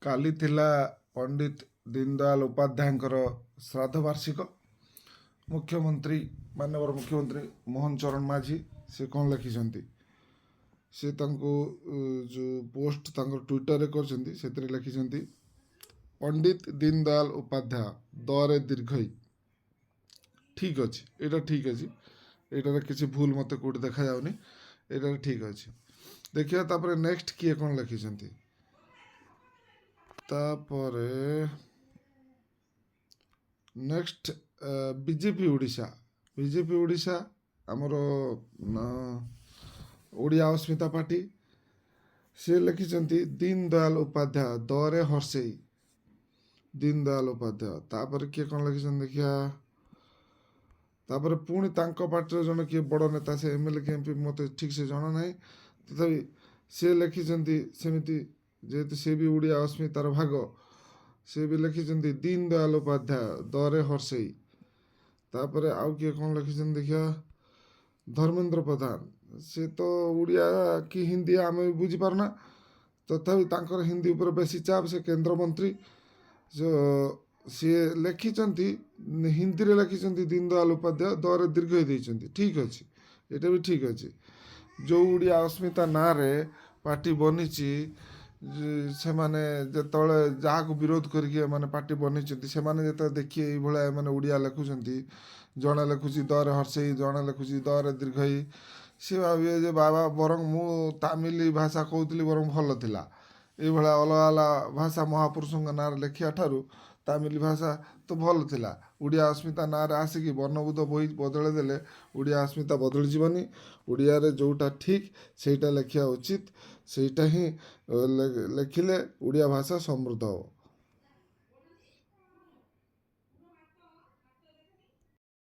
କାଲି ଥିଲା ପଣ୍ଡିତ ଦୀନଦୟାଲ ଉପାଧ୍ୟାୟଙ୍କର ଶ୍ରାଦ୍ଧ ବାର୍ଷିକ। ମୁଖ୍ୟମନ୍ତ୍ରୀ, ମାନ୍ୟବର ମୁଖ୍ୟମନ୍ତ୍ରୀ ମୋହନ ଚରଣ ମାଝୀ, ସେ କ'ଣ ଲେଖିଛନ୍ତି? ସେ ତାଙ୍କୁ ଯେଉଁ ପୋଷ୍ଟ ତାଙ୍କର ଟ୍ୱିଟରରେ କରିଛନ୍ତି, ସେଥିରେ ଲେଖିଛନ୍ତି ପଣ୍ଡିତ ଦୀନଦୟାଲ ଉପାଧ୍ୟାୟ, ଦରେ ଦୀର୍ଘଇ। ଠିକ୍ ଅଛି, ଏଇଟା ଠିକ୍ ଅଛି। ଏଇଟାରେ କିଛି ଭୁଲ ମୋତେ କେଉଁଠି ଦେଖାଯାଉନି। ଏଇଟାରେ ଠିକ୍ ଅଛି। ଦେଖିବା ତାପରେ ନେକ୍ସଟ କିଏ କ'ଣ ଲେଖିଛନ୍ତି। ତାପରେ next BJP Odisha. BJP Odisha, ଆମର ଓଡ଼ିଆ ଅସ୍ମିତା ପାର୍ଟି, ସେ ଲେଖିଛନ୍ତି ଦୀନ ଦୟାଲ ଉପାଧ୍ୟାୟ, ଦରେ ହର୍ଷେଇ, ଦୀନ ଦୟାଲ ଉପାଧ୍ୟାୟ। ତାପରେ କିଏ କ'ଣ ଲେଖିଛନ୍ତି ଦେଖିବା। ତାପରେ ପୁଣି ତାଙ୍କ ପାର୍ଟିର ଜଣେ କିଏ ବଡ଼ ନେତା, ସେ ଏମଏଲଏ କି ଏମପି ମୋତେ ଠିକ୍ ସେ ଜଣା ନାହିଁ, ତଥାପି ସେ ଲେଖିଛନ୍ତି ସେମିତି, ଯେହେତୁ ସେ ବି ଓଡ଼ିଆ ଅସ୍ମିତାର ଭାଗ, ସେ ବି ଲେଖିଛନ୍ତି ଦୀନ ଦୟାଲ ଉପାଧ୍ୟାୟ, ଦରେ ହର୍ଷେଇ। ତାପରେ ଆଉ କିଏ କ'ଣ ଲେଖିଛନ୍ତି ଦେଖିବା। ଧର୍ମେନ୍ଦ୍ର ପ୍ରଧାନ, ସେ ତ ଓଡ଼ିଆ କି ହିନ୍ଦୀ ଆମେ ବି ବୁଝିପାରୁନା, ତଥାପି ତାଙ୍କର ହିନ୍ଦୀ ଉପରେ ବେଶୀ ଚାପ, ସେ କେନ୍ଦ୍ରମନ୍ତ୍ରୀ। ସିଏ ଲେଖିଛନ୍ତି, ହିନ୍ଦୀରେ ଲେଖିଛନ୍ତି ଦୀନ ଦୟାଲ ଉପାଧ୍ୟାୟ, ଦରେ ଦୀର୍ଘ ଦେଇଛନ୍ତି। ଠିକ୍ ଅଛି, ଏଇଟା ବି ଠିକ୍ ଅଛି। ଯେଉଁ ଓଡ଼ିଆ ଅସ୍ମିତା ନାଁରେ ପାର୍ଟି ବନିଛି, ସେମାନେ ଯେତେବେଳେ ଯାହାକୁ ବିରୋଧ କରିକି ଏମାନେ ପାର୍ଟି ବନେଇଛନ୍ତି, ସେମାନେ ଯେତେବେଳେ ଦେଖିବେ ଏଇଭଳିଆ ଏମାନେ ଓଡ଼ିଆ ଲେଖୁଛନ୍ତି, ଜଣେ ଲେଖୁଛି ଦରେ ହର୍ଷେଇ, ଜଣେ ଲେଖୁଛି ଦରେ ଦୀର୍ଘଇ, ସିଏ ଭାବିବେ ଯେ ବାବା, ବରଂ ମୁଁ ତାମିଲ ଭାଷା କହୁଥିଲି ବରଂ ଭଲ ଥିଲା। ଏଇଭଳିଆ ଅଲଗା ଅଲଗା ଭାଷା ମହାପୁରୁଷଙ୍କ ନାଁରେ ଲେଖିବା ଠାରୁ ତାମିଲ ଭାଷା ତ ଭଲ ଥିଲା। ଓଡ଼ିଆ ଅସ୍ମିତା ନାଁରେ ଆସିକି ବର୍ଣ୍ଣବୋଧ ବହି ବଦଳେଇ ଦେଲେ ଓଡ଼ିଆ ଅସ୍ମିତା ବଦଳିଯିବନି। ଓଡ଼ିଆରେ ଯେଉଁଟା ଠିକ୍, ସେଇଟା ଲେଖିବା ଉଚିତ। ସେଇଟା ହିଁ ଲେଖିଲେ ଓଡ଼ିଆ ଭାଷା ସମୃଦ୍ଧ ହେବ।